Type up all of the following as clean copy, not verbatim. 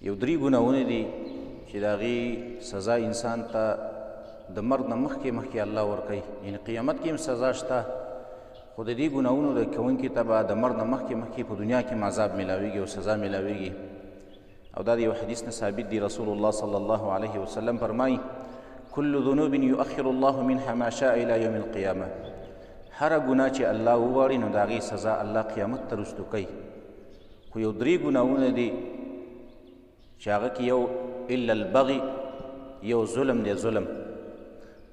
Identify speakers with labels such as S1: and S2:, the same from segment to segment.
S1: یو درې ګناهونه دي چې د هغې سزا انسان ته د مرګ نه مخکې مخکې الله ورکوي، یعنې قیامت کې هم سزا شته، خو د دې ګناهونو د کوونکي ته به د مرګ نه مخکې مخکې په دنیا کې هم عذاب میلاویږي او سزا میلاویږي. او دا د یو حدیث نه ثابت دی، رسول الله صلی الله علیه وسلم فرمایي: كل ذنوب يؤخر الله منها ما شاء إلى يوم القيامة. هره ګناه چې الله وغواړي نو د هغې سزا الله قیامت ته وروستو کوي. خو یو درې ګناهونه دي چې هغه کې یو الا البغي، یو ظلم دی ظلم،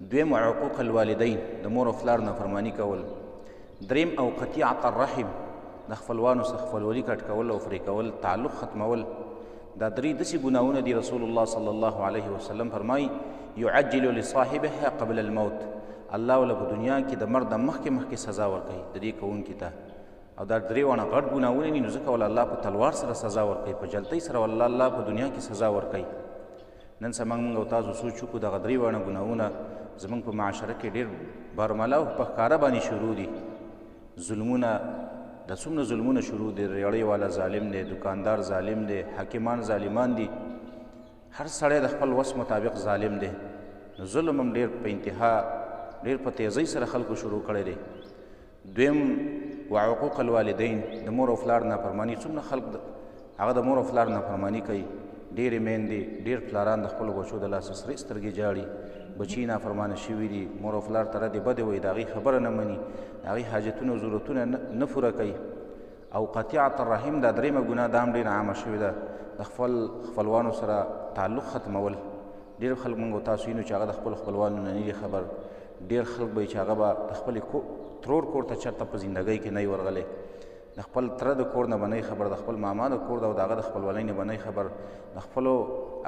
S1: دویم عقوق الوالدین، د مور او پلار نافرماني کول، دریم او قطیعة الرحم، د خپلوانو څخه خپلولي کټ کول او فرې کول، تعلق ختمول. دا درې داسې ګناهونه دي رسول الله صلی الله علیه وسلم فرمایي: يعجل لصاحبها قبل الموت. الله وله په دنیا کې د مرګ د مخکې مخکې سزا ورکوي د دې کوونکي ته. او دا درې واړه غټ ګناهونه دي، نو ځکه وله الله په تلوار سره سزا ورکوي، په جلتۍ سره وله الله په دنیا کې سزا ورکوي. نن سبا موږ او تاسو سوچ وکړو، دغه درې واړه ګناهونه زموږ په معاشره کې ډېر برملا او په ښکاره باندې شروع دي. ظلمونه، دا څومره ظلمونه شروع دي، ریړۍ والا ظالم دی، دکاندار ظالم دی، حاکمان ظالمان دي، هر سړی د خپل وس مطابق ظالم دی. نو ظلم هم ډېر په انتها، ډېر په تیزۍ سره خلکو شروع کړی دی. دویم وعقوق الوالدین، د مور او پلار نافرماني. څومره خلک هغه د مور او پلار نافرماني کوي. ډېرې میندې، ډېر پلاران د خپلو بچو د لاسه سرې سترګې ژاړي، بچي نافرمانه شوي دي، مور او پلار ته ردې بدې وایي، د هغې خبره نه مني، د هغې حاجتونه او ضرورتونه نه پوره کوي. او قطیعة الرحم، دا درېیمه ګناه، دا هم ډېره عامه شوې ده، د خپل خپلوانو سره تعلق ختمول. ډېر خلک موږ او تاسو وینو چې هغه د خپلو خپلوانو نه نه دي خبر. ډېر خلک به یې چې هغه به د خپلې ترور کور ته چېرته په زندګۍ کې نه وي ورغلی، د خپل تره د کور نه به نه خبر، د خپل ماما د کور د او د هغه د خپلولۍ نه به نه خبر، د خپلو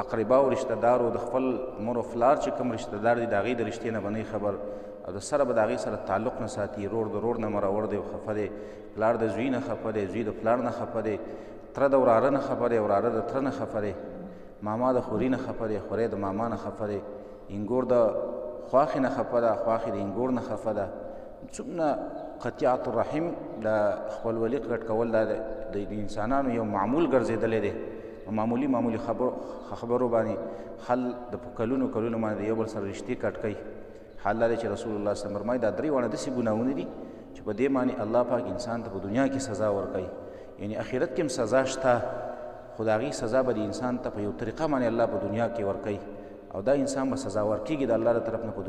S1: اقرباو رشته دارو، د خپل مور او پلار چې کوم رشته دار دي د هغې د رشتې نه به نه خبر، او د سره به د هغې سره تعلق نه ساتي. رور د رور نه مرور دی او خفه دی، پلار د زوی نه خفه دی، زوی د پلار نه خفه دی، تره د وراره نه خفه دی، وراره د تره نه خفه دی، ماما د خوري نه خفه دی، خوری د ماما نه خفه دی، اینګور د خواښې نه خفه ده، خواښې د اینګور نه خفه ده. څومره قطیعة الرحم، د خپلولي کټ کول، دا د انسانانو یو معمول ګرځېدلی دی. په معمولي معمولي خبرو باندې خل د په کلونو کلونو باندې یو بل سره رشتې کټ کوي. حال دا دی چې رسول الله صلی الله علیه وسلم فرمایي دا درې واړه داسې ګناهونه دي چې په دې باندې الله پاک انسان ته په دنیا کې سزا ورکوي، یعنې آخرت کې هم سزا شته، خو د هغې سزا به د انسان ته په یو طریقه باندې الله په دنیا کې ورکوي، او دا انسان به سزا ورکېږي د الله له طرف نه په دنیا.